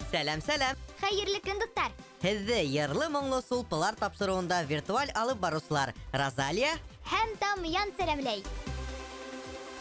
Сәләм, сәләм! Хәйерле көн, дуҫтар! Һеҙҙе йырлы-моңло Сулпылар тапшырыуында виртуаль алып барыусылар Розалия һәм Тамъян сәләмләй.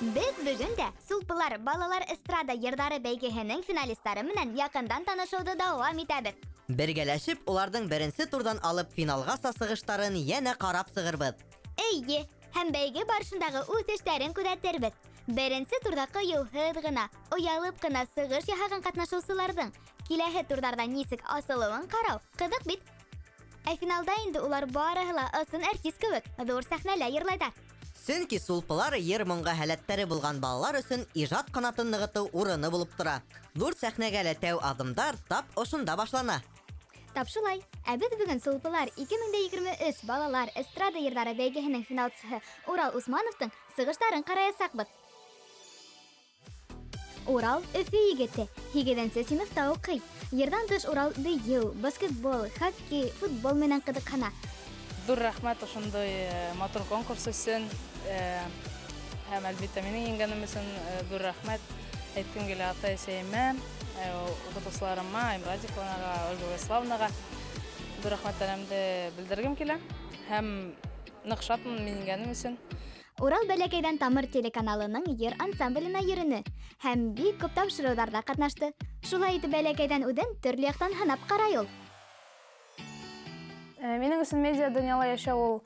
Беҙ бөгөн дә Сулпылар балалар эстрада йырҙары бәйгеһенең финалистары менән яҡындан танышыуҙы дауам итәбеҙ. Бергәләшеп уларҙың беренсе турҙан алып финалғаса сығыштарын йәнә ҡарап сығырбыҙ. Эйе, һәм бәйге барышындағы үҫештәрен күҙәтербеҙ. Беренсе турҙа ҡыйыуһыҙ ғына, оялып ҡына сығыш яһаған ҡатнашыусыларҙың киләһе турҙарҙа нисек асылыуын ҡарау ҡыҙыҡ бит. Ә финалда инде улар барыһы ла ысын артист кеүек ҙур сәхнәлә йырлайҙар. Сөнки Сулпылар йыр-моңға һәләттәре булған балалар өсөн ижад ҡанатын нығытыу урыны булып тора. Ҙур сәхнәгә лә тәү аҙымдар тап ошонда башлана. Тап шулай. Ә беҙ бөгөн Сулпылар 2023 балалар эстрада йырҙары бәйгеһенең финалсыһы Урал Усмановтың сығыштарын ҡараясаҡбыҙ. Урал Өфө егете, 8-нсе синыфта уҡый. Йырҙан тыш Урал бейеү, баскетбол, хоккей, футбол менән ҡыҙыҡһына. Ҙур рәхмәт ошондай матур конкурс өсөн. Һәм әлбиттә минең еңгәнем өсөн ҙур рәхмәт әйткем килә атай-әсәйемә, уҡытыусыларыма, Айым Радиковнаға, Ольга Вячеславовнаға ҙур рәхмәттәремде белдергем килә. Һәм ныҡ шатмын мин еңгәнем өсөн. Урал бәләкәйҙән Тамыр телеканалының йыр ансамбленә йөрөнө һәм бик күп тапшырыуҙарҙа ҡатнашты. Шулай итеп бәләкәйҙән үҙен төрлө яҡтан һынап ҡарай ул. Минең өсөн медиа донъяла йәшәү ул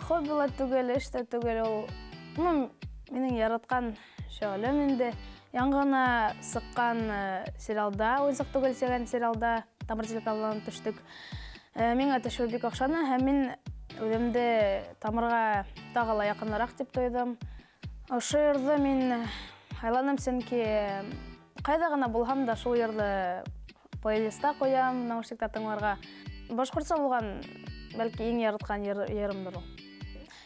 хобби ла түгел, эш тә түгел, ул минең яратҡан шөғөлөм инде. Яңы ғына сыҡҡан сериалда, Уйынсыҡ түгел тигән сериалда Тамыр телеканалынан төштөк. Миңә төшөү бик оҡшаны һәм мин үҙемде Тамырға тағы ла яҡыныраҡ тип тойҙом. Ошо йырҙы мин һайланым, сөнки ҡайҙа ғына булһам да шул йырҙы плейлиста ҡуям, наушникта тыңларға. Башҡортса булған, бәлки, иң яратҡан йырымдыр ул.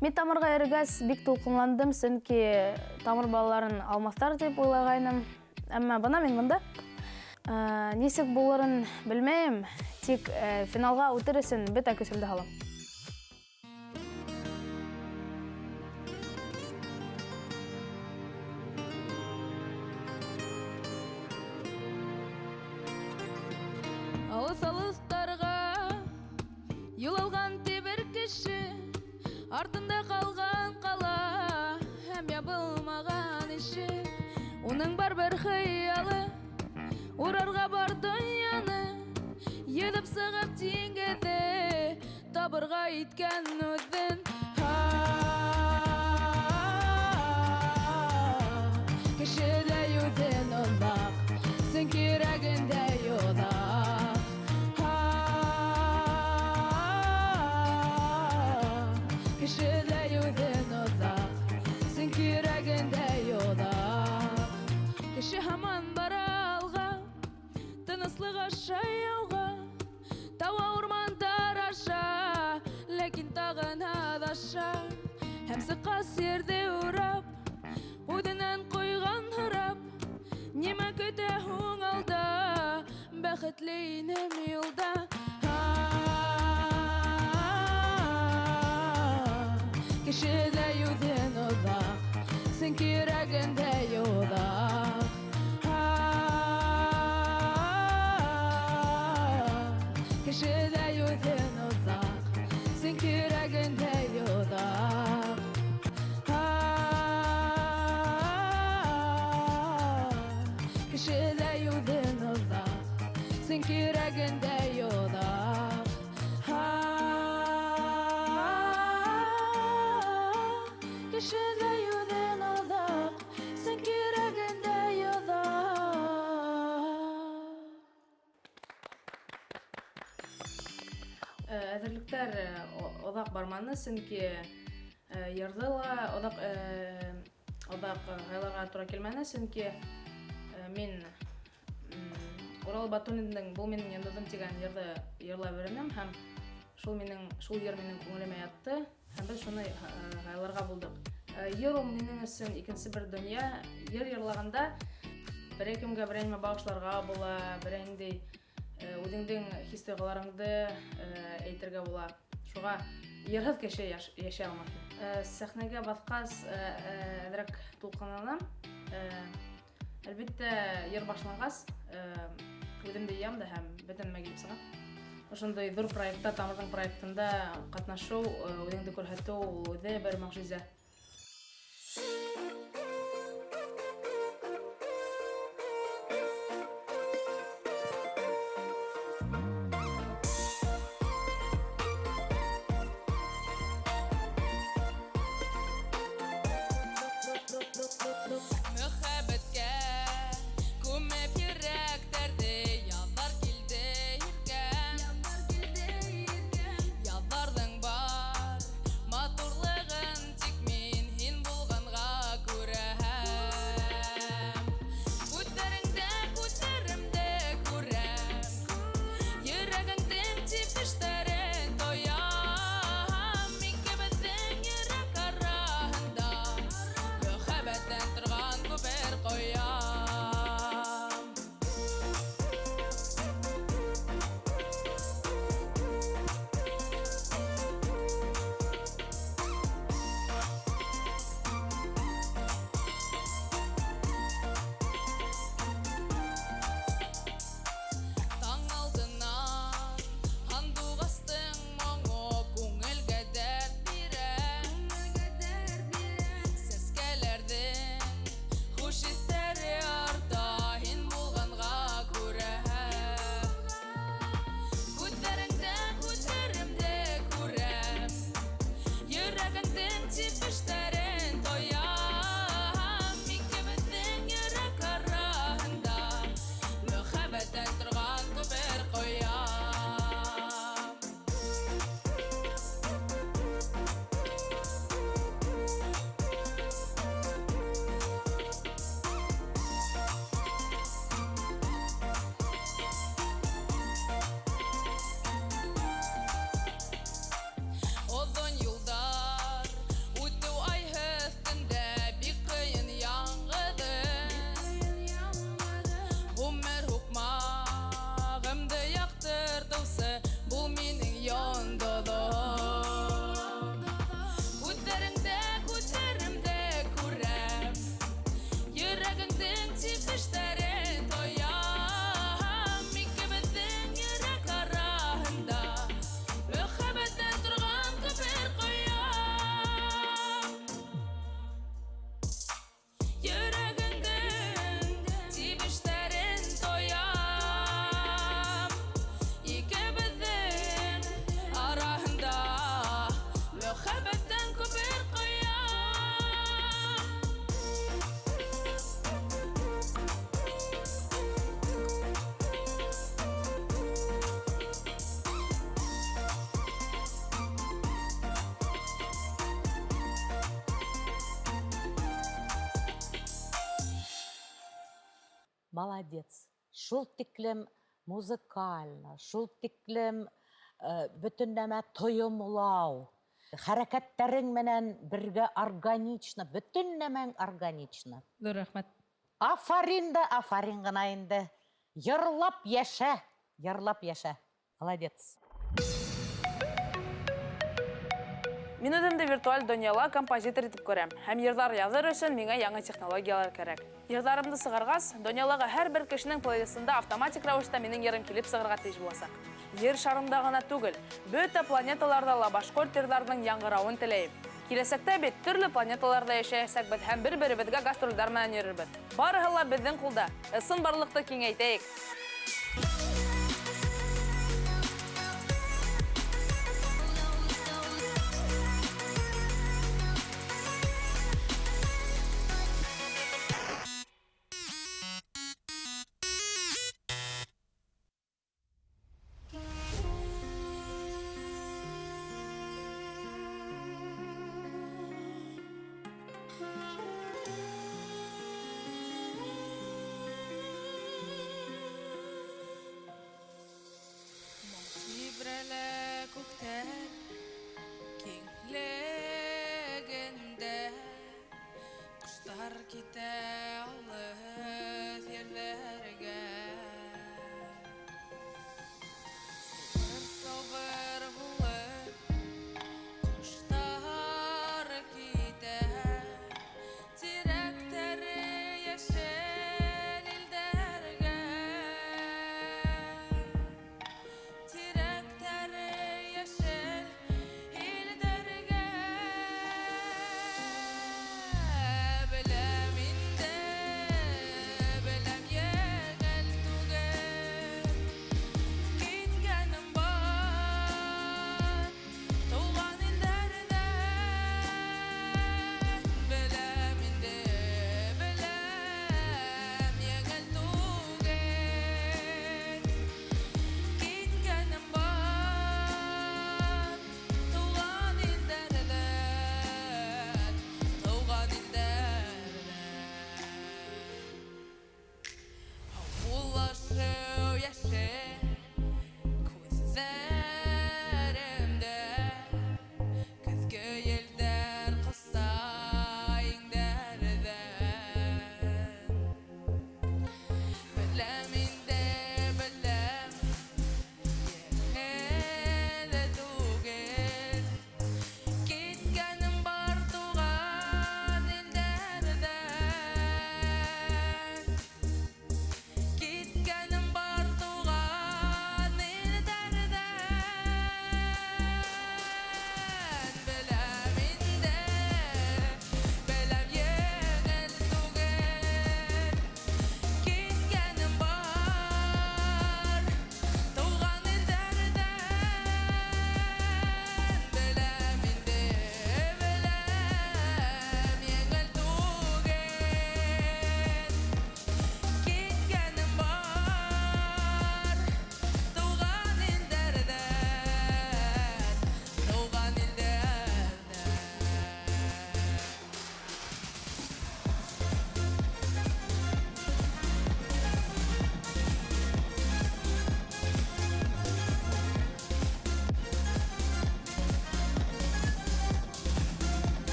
Мин Тамырға йөрөгәс бик тулҡынландым, сөнки Тамыр балаларын алмаҫтар тип уйлағайным. Әммә бына мин бында. Нисек булырын белмәйем, тик финалға үтер өсөн бөтә көсөмдө һалам. Алыҫ алыҫтарға юл алған тибер кеше, артында ҡалған ҡала һәм ябылмаған ишек. Уның бар бер хыялы урарға бар донъяны, йөҙөп сығып диңгеҙҙе табырға иткән үҙен. Кешеләй үҙен оҙаҡ, сөнки йөрәгендә оҙаҡ. Кешеләй үҙен оҙаҡ, сөнки йөрәгендә оҙаҡ. Кеше һаман бара алға, тыныслыҡ аша яуға, тауға урмандар аша, ләкин тағын аҙаша. Һәм сыҡҡас ерҙе урап, үҙенән ҡуйған һорап, нимә көтә һуң алда, бәхетле инем юлда. Кешеләй үҙен оҙаҡ, сөнки йөрәгендә оҙаҡ. Кешеләй үҙен оҙаҡ, сөнки йөрәгендә оҙаҡ. Кешеләй үҙен оҙаҡ, сөнки йөрәгендә оҙаҡ. Кешеләй үҙен оҙаҡ, сөнки йөрәгендә оҙаҡ. Әҙерлектәр оҙаҡ барманы, сөнки йырҙы ла оҙаҡ һайларға тура килмәне, сөнки мин Урал Батуллиндың Был минең йондоҙом тигән йырҙы йырлап өйрәнем һәм шул йыр минең күңелемә ятты һәм беҙ шуны һайларға булдыҡ. Йыр ул минең өсөн икенсе бер донъя. Йыр йырлағанда берәй кемгә берәй нимә бағышларға була, берәй ниндәй үҙеңдең хис-тойғоларыңды әйтергә була. Шуға йырһыҙ кеше йәшәй алмаҫ. Сәхнәгә баҫҡас әҙерәк тулҡынланам. Әлбиттә, йыр башланғас, Үҙемде йыям да һәм бөтә нәмә килеп сыға. Ошондай ҙур проектта, Тамырҙың проектында ҡатнашыу, үҙеңде күрһәтеү ул үҙе бер мөғжизә. Мөхәббәткә күмеп йөрәктәрҙе яҙҙар килде иркәм. Яҙҙарҙың бар матурлығын тик мин һин булғанға күрәм. Күҙҙәреңдә күҙҙәремде күрәм. Йөрәгеңдең тибештәрен тоям. Икебеҙҙең йөрәк араһында мөхәббәттән торған күпер ҡоям. Таң алдынан һандуғастың моңо күңелгә дәрт бирә. Сәскәләрҙең хуш еҫтәре арта һин булғанға күрә. Күҙҙәреңдә күҙҙәремде күрәм. Йөрәгеңдең тибештәрен тоям. Икебеҙҙең йөрәк араһында мөхәббәттән торған күпер ҡоям. Оҙон юлдар үтеү айһыҙ төндә бик ҡыйын яңғыҙым. Ғүмер һуҡмағымды яҡтыртыусы бул минең йондоҙом. Күҙҙәреңдә күҙҙәремде күрәм. Йөрәгеңдең тибештәрен тоям. Икебеҙҙең йөрәк араһында мөхәббәттән торған күпер ҡоям. Йөрәгеңдең тибештәрен тоям. Икебеҙҙең араһында мөхәббәттән күпер ҡоям. Молодец. Шул тиклем музыкально, шул тиклем бөтөн нәмә тойомлау, хәрәкәттәрең менән бергә органично, бөтөн нәмәң органично. Ҙур рәхмәт. Афарин да афарин ғына инде. Йырлап йәшә, йырлап йәшә. Молодец. Мин үҙемде виртуаль донъяла композитор итеп күрәм. Һәм йырҙар яҙыр өсөн миңә яңы технологиялар кәрәк. Йырҙарымды сығарғас, донъялағы һәр бер кешенең плейлистында автоматик рәүештә минең йырым килеп сығырға тейеш буласаҡ. Ер шарында ғына түгел, бөтә планеталарҙа ла башҡорт йырҙарының яңғырауын теләйем. Киләсәктә бит төрлө планеталарҙа йәшәйәсәкбеҙ һәм бер-беребеҙгә гастролдәр менән йөрөрбөҙ. Барыһы ла беҙҙең ҡулда. Ысынбарлыҡты киңәйтәйек.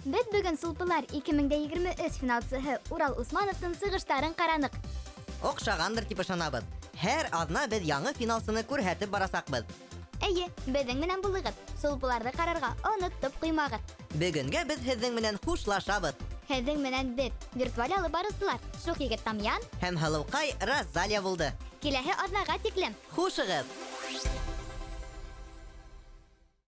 Беҙ бөгөн Сулпылар 2023 финалсыһы Урал Усмановтың сығыштарын ҡараныҡ. Оҡшағандыр тип ышанабыҙ. Һәр аҙна беҙ яңы финалсыны күрһәтеп барасаҡбыҙ. Эйе, беҙҙең менән булығыҙ. Сулпыларҙы ҡарарға онотоп ҡуймағыҙ. Бөгөнгә беҙ һеҙҙең менән хушлашабыҙ. Һеҙҙең менән беҙ, виртуаль алып барыусылар, Шух егет Тамьян һәм һылыуҡай Розалия булды. Киләһе аҙнаға тиклем. Хушығыҙ!